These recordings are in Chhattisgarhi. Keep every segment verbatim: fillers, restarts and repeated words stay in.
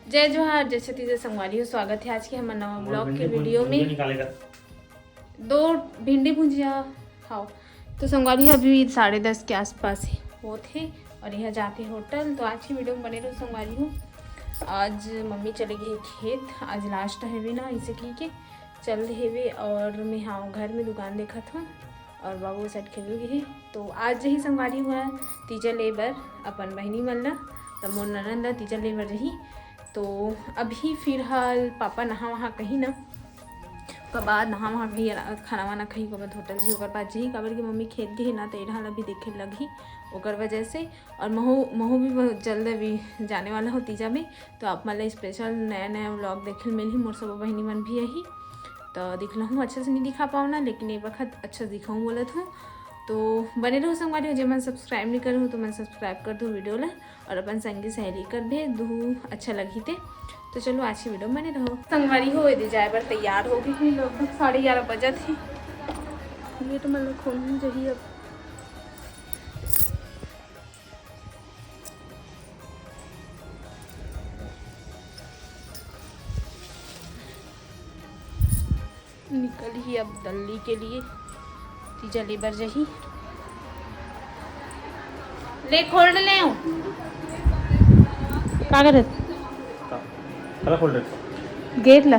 जय जोहार, जय छत्तीसगढ़ संगवारी हो, स्वागत है आज के हमर नवा ब्लॉग के वीडियो में। निकालेगा। दो भिंडी भुजिया खाओ। तो संगवारी हो, अभी साढ़े दस के आसपास ही होत हे और यहाँ जाते होटल। तो आज की वीडियो में बने रहो संगवारी हो। आज मम्मी चले गई खेत, आज लास्ट हेवे ना, इसे की के चल हेवे और मैं हाँ घर में दुकान देखत हूँ और बाबू साइड खेल गए। तो आज जही संगवारी हुआ तीजा ले बर अपन बहिनी मन ला, तो मोर ननद ला तीजा ले बर जही। तो अभी फिलहाल पापा नहा वहा कहीं ना, ओकर बाद नहा वहा कहीं रा-, खाना वाना कहीं ओकर बाद होटल जही, ओकर बाद जही काबर के मम्मी खेत गए ना, तो एढ़ा ला भी देखे लगही ओकर वजह से। और महू महू भी बहुत जल्द अभी जाने वाला हो तीजा में, तो आप मन ला स्पेशल नया नया व्लॉग देखे ल मिलही। मोर सब बहिनी मन भी आही, तो दिखलहूँ अच्छा से नहीं दिखा पाओ ना, लेकिन एक वक्त अच्छा दिखाऊँ बोलत हूँ। तो बने रहो संगवारी हो, जे मन सब्सक्राइब नहीं करे हो तो मन सब्सक्राइब कर दो वीडियो ला और अपन संगी सहेली कर भेज दू, अच्छा लगही ते। तो चलो आज की वीडियो में बने रहो। संगवारी हो, यदि जाए बर तैयार हो गई, लगभग साढ़े ग्यारह बजत ही। ये तो मतलब खोलनी चाहिए अब। निकल ही अब दल्ली के लिए, तीजा ले बर जही। ले खोल ले हो। का करत? काला खोल दे। गेट ला।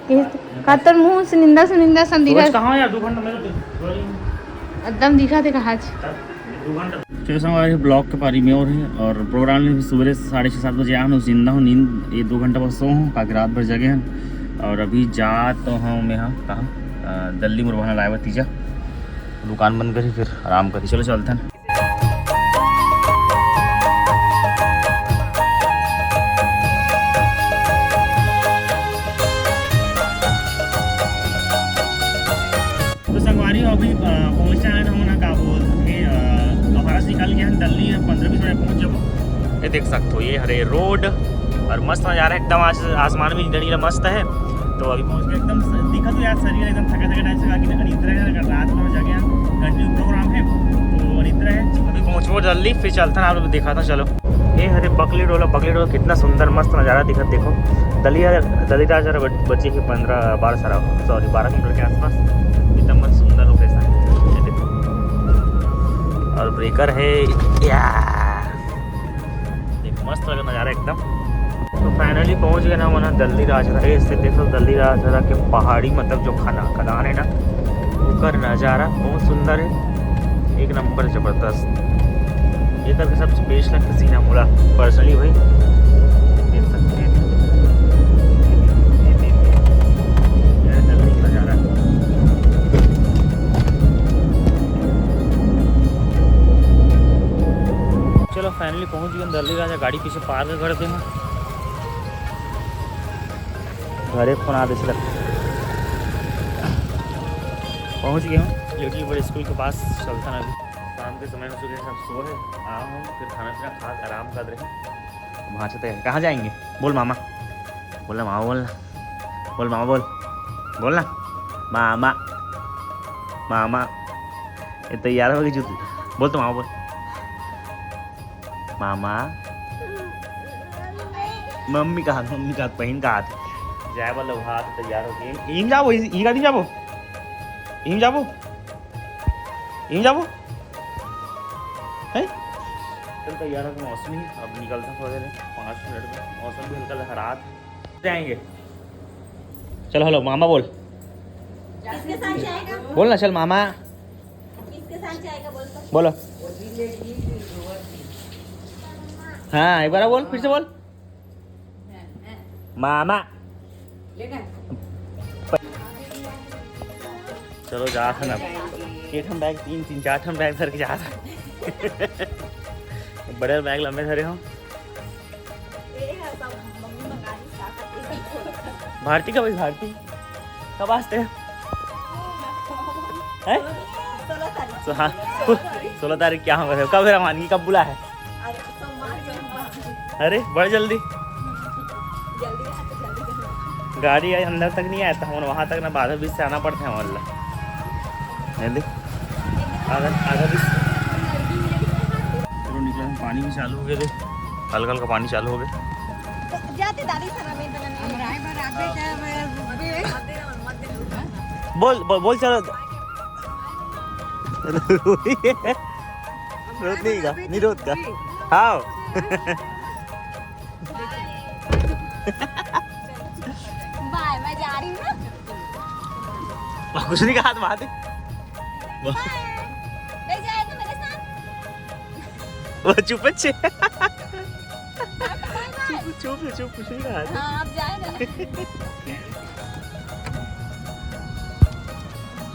गेट का तोर मुंह से निंदा से निंदा सन दिखा। कहाँ यार, दो घंटा मेरे तो एकदम दिखा थे कहाँ। चलो संगवारी, ब्लॉग के पारी में और है और प्रोग्राम में भी सुबह से साढ़े छः सात बजे आया हूँ, जिंदा हूँ, नींद ये दो घंटा बस सो हूँ, काकि रात भर जगे हैं। और अभी जा तो हूँ मैं, हाँ, कहाँ, अ, दल्ली मुरबाना लाए बर तीजा, दुकान बंद करी फिर आराम करी। चलो चलते हैं। तो संगवारी हो, अभी, अ, पहुंचना है ना, होना का बोलते हैं, अ, दोबारा से निकल गया है दल्ली, अब पन्द्रह बीस मिनट पहुंच जाबो। ये देख सकते हो, ये हरे रोड और मस्त नज़ारा एकदम, आज आसमान भी नीला नीला मस्त है। तो अभी पहुंच गए एकदम स-, दिखा तो यार, शरीर एकदम थका थका टाइप से, बाकी अनिद्रा है, अगर रात भर जगे हैं, कंटिन्यू प्रोग्राम है, तो अनिद्रा है। अभी पहुंचबो जल्दी, फिर चलता ना, आप लोग दिखाता, चलो। ये हरे बकली डोला, बकली डोला कितना सुंदर मस्त नज़ारा दिखत, देखो। दलिया, दलिया जरा बच-, बची है पन्द्रह, बारह सारा, सॉरी, बारह किलोमीटर के आसपास। कितना मस्त सुंदर लोकेशन है, ये देखो। और ब्रेकर है, या। देख, मस्त लगा नज़ारा एकदम। तो फाइनली पहुंच गए ना, वहाँ दल्ली राजहरा। ये इससे देखो, दल्ली राजहरा के पहाड़ी, मतलब जो खना-, खदान है ना, ओकर नज़ारा बहुत सुंदर है, एक नंबर जबरदस्त। ये करके सबसे बेस्ट लगता सीन मोला पर्सनली भाई, देख सकते हैं। ये दल्ली का नज़ारा। चलो, फाइनली पहुंच गए दल्ली राजा, गाड़ी पीछे पार्क कर दे। घरे फोन आ दे, पहुंच गए हूँ लिटिल बर्ड स्कूल के पास। चलता ना, अभी शाम के समय हो चुके हैं, सब सो है। आया हूँ, फिर खाना पीना खा के आराम कर रहे हैं। वहाँ से तैयार, कहाँ जाएंगे? बोल मामा, बोल ना मामा, बोल ना, बोल मामा, बोल, बोल ना मामा, मामा। ये तैयार हो गई जूती, बोल तो मामा, बोल। मामा, मम्मी कहा, मम्मी कहा, बहन कहा थे। जाए वाला वहाँ तो तैयार हो गई। इम जाबो, ई गाड़ी जाबो, इम जाबो, इम जाबो। हैं? चल तैयार हो गए मौसमी, अब निकलते हैं थोड़ी देर में, पाँच मिनट में। मौसम भी हल्का लहरात जाएंगे। चल हेलो मामा बोल। किसके साथ जाएगा? बोल ना, चल मामा। किसके साथ जाएगा बोल तो। बोलो। हाँ, एक बार बोल, फिर से बोल। मामा। चलो जा था ना, एक हम बैग, तीन तीन चार हम बैग धर के जा था। बड़े बैग लंबे धरे हो। भारती कब आई? भारती कब आते हैं? हैं? सो हाँ, सोलह तारीख क्या होगा? कब है रवानगी, कब बुला है? अरे बड़ जल्दी। गाड़ी अंदर तक नहीं आया था, हम वहाँ तक ना बाधा बीच से आना पड़ता है। वल्ला ये देख, आधा आधा बीच। चलो निकला, पानी भी चालू हो गया, देख हल्का हल्का पानी चालू हो गया। जाते दादी सर, हमें इतना नहीं। हम राय बराबर क्या, मैं रुक गए। बोल, बोल, बोल, चलो। रोत नहीं का, नहीं रोत का। हाँ। बाय, मैं जा रही हूँ ना। कुछ नहीं कहा, बात है। बाय। ले जाएगा मेरे साथ। वो चुप है, छे। बाय, बाय। चुप, चुप, चुप, कुछ नहीं कहा। हाँ, आप जाए ना।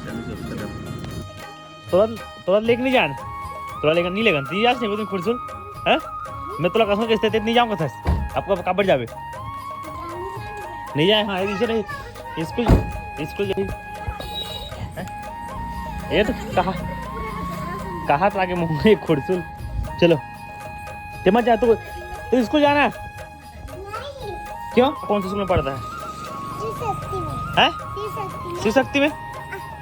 चलो, चलो, चलो। तोला, तोला लेके नहीं जान, तोला लेके नहीं लेगन, ती जास नहीं, वो दिन खुरसुल, हैं? मैं तोला कसम के स्थिति नहीं जाऊंगा था, आपको काबर जावे? नहीं जाए, हाँ, इसे नहीं, स्कूल, स्कूल जाए। हैं? ये तो कहा, कहा था कि मुंह में खुरसुल, चलो, ते मत जा, तू, तू स्कूल जाना है? क्यों? कौन से स्कूल में पढ़ता है? शिव शक्ति में। हैं? शिव शक्ति में। शिव शक्ति में?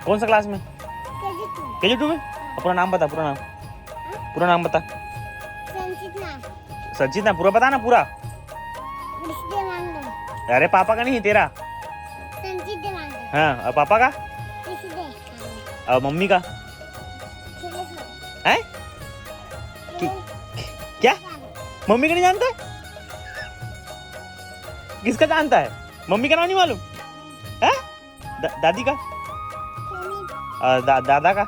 कौन सा क्लास में? KG two. केजी टू में? अपना नाम बता, पूरा नाम। पूरा नाम बता। संचित नाम। संचित नाम, पूरा बता ना, पूरा। विष्णु देवांगन। अरे, पापा का नहीं, तेरा। संचित देवांगन। हाँ, और पापा का? विष्णु देवांगन। और मम्मी का? सुरेश। हैं? कि-, क्या? मम्मी का नहीं जानता है? किसका जानता है? मम्मी का नाम नहीं मालूम? हैं? दा-, दादी का? सुनील। आ, दा-, दादा का?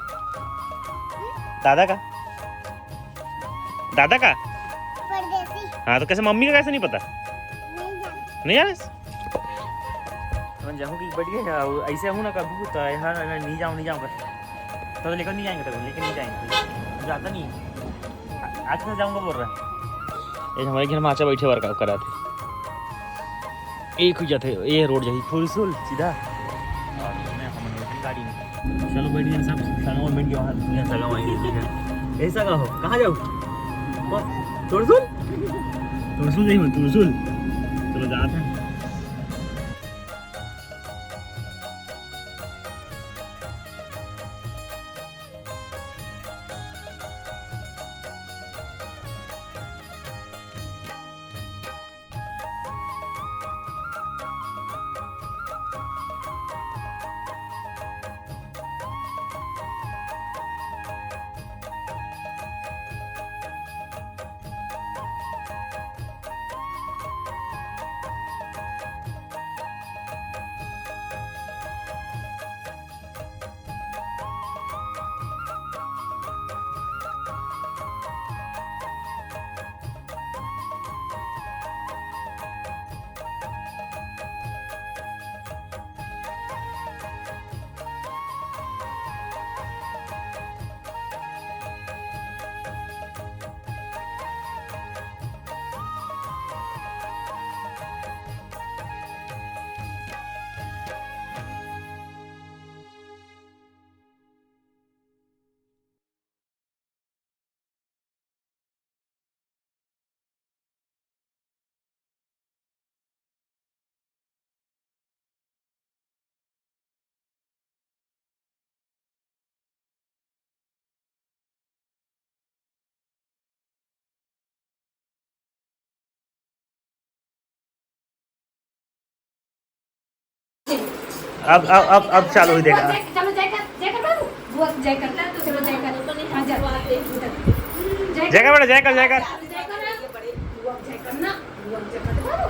दादा का? दादा का? परदेसी। हाँ, तो कैसे मम्मी का कैसे नहीं पता? नहीं जानता। नहीं जाने? मैं जाऊँ कि बैठ गए, हाँ, ऐसे हूँ ना कभी, तो यहाँ ना, ना, नहीं जाऊँ, नहीं जाऊँ कर। तो लेकर नहीं जाएंगे, तो लेकर नहीं जाएंगे, जाता नहीं है। आ-, आज मैं जाऊँगा बोल रहा है। ये हमारे घर में आचा बैठे वर्कआउट करा थे। एक हो जाते, ये रोड जाही फुरसुल सीधा। और मैं हम लोग गाड़ी में। चलो बैठ गए सब, संगवा बैठ गया, हाँ, दुनिया संगवा आई है। ऐसा का हो, कहाँ जाओ? तुरसुल? तुरसुल जाही मैं, तुरसुल। चलो जाते हैं। अब, अब, अब, अब चालू हुई, देखा। चलो जय कर, जय कर बाबू। बुआ जय करता है तो चलो जय कर। हाँ, जय। जय कर बेटा, जय कर, जय कर। जय कर ना, बुआ जय कर बाबू। हाँ,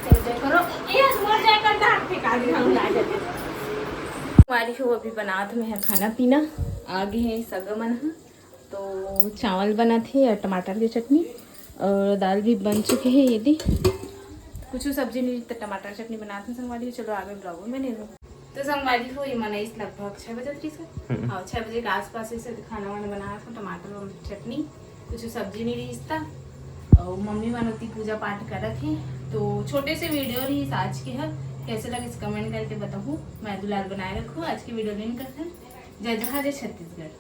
चलो जय करो। ये बुआ जय करता है, फेंका दी हम ला जाते। हमारी हो अभी बनात में है खाना पीना, आगे है सगा मन ह। तो चावल बनत हे और टमाटर के चटनी और दाल भी बन चुके हे। ये दे कुछ सब्जी नहीं तो टमाटर चटनी बनात हे संगवारी। चलो आगे ब्लॉग में बने रहो। तो संगवारी हो ये मन इस लगभग छः बजे तक इसका हम्म। हाँ, छः बजे के आसपास इसे खाना वाना बनात हो, टमाटर और चटनी, कुछ सब्जी नहीं रही इसका। और मम्मी मन उतनी पूजा पाठ करत हे। तो छोटे से वीडियो रही आज के ह, कैसे लगे कमेंट करके बताहू। मैं दुलार बनाए रखू, आज की वीडियो नहीं करते। जय जोहार, जय छत्तीसगढ़।